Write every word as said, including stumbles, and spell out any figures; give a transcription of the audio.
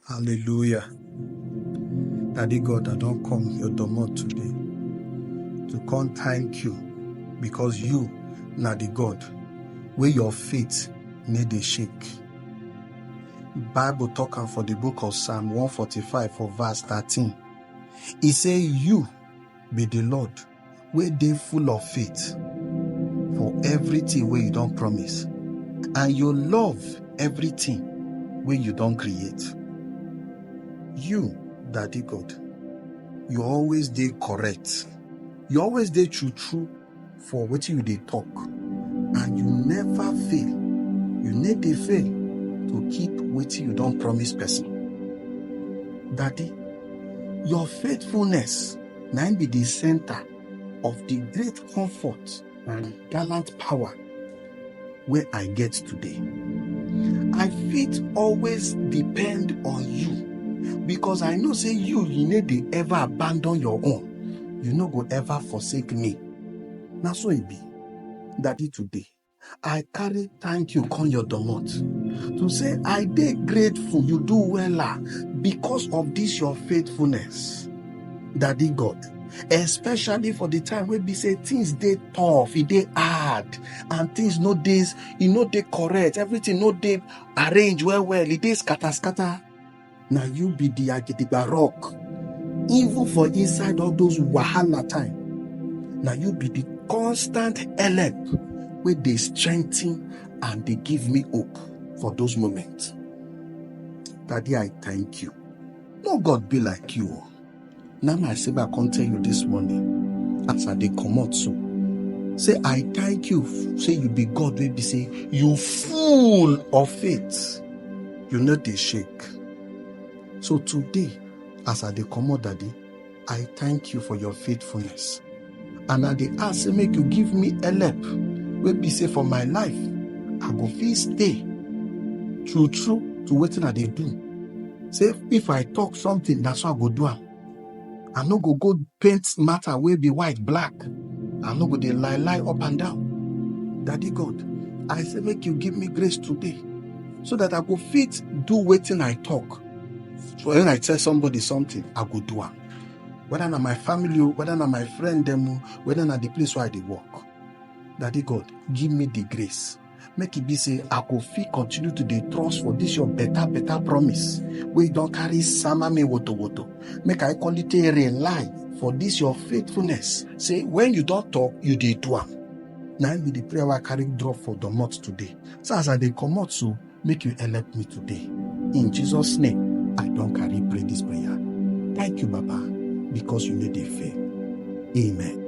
Hallelujah. Daddy God, I don come your domot today to come thank you, because you na the God wey your faith no dey shake. Bible talk am for the book of Psalm one forty-five for verse thirteen. E say, "You be the Lord wey dey full of faith for everything wey you don promise, and you love everything wey you don create." You, Daddy God, you always dey correct. You always dey true true for wetin you dey talk, and you never fail. You no dey fail to keep wetin you don promise person. Daddy, your faithfulness na im be the center of the great comfort and gallant power wey I get today. I fit always depend on you, because I know say you, you no dey ever abandon your own. You no go ever forsake me. Na so e be. Daddy, today, I carry thank you come your domot to say I dey grateful you do wella because of this your faithfulness. Daddy God, especially for the time wey be say things dey tough, e dey hard, and things no dey, e no dey correct, everything no dey arrange well well, e dey scatter scatter. Na you be the agidigba rock, even for inside all those wahala time. Na you be the constant help wey dey strengthen and dey give me hope for those moments. Daddy, I thank you. No God be like you o. Na my say I come tell you this morning as I dey comot so, say I thank you, say you be God wey be say you full of faith, you no dey shake. So today, as I dey comot, Daddy, I thank you for your faithfulness, and I dey ask say make you give me help wey be say for my life I go fit stay true true to wetin I dey do. Say if I talk something, na so I go do am. I no go go paint matter wey be white black. I no go dey lie lie up and down. Daddy God, I say make you give me grace today so that I go fit do wetin I talk. So when I tell somebody something, I go do am. Whether na my family o, whether na my friend dem o, whether na the place where I dey work. Daddy God, give me the grace. Make e be say I go fit continue to dey trust for this your better better promise wey you don carry sama me woto woto. Make I come dey take rely for this your faithfulness. Say when you don talk, you dey do am. Na im be the prayer wey I carry drop for domot today. So as I dey comot so, make you help me today. In Jesus' name, I don carry pray this prayer. Thank you, Baba, because you no dey fail. Amen.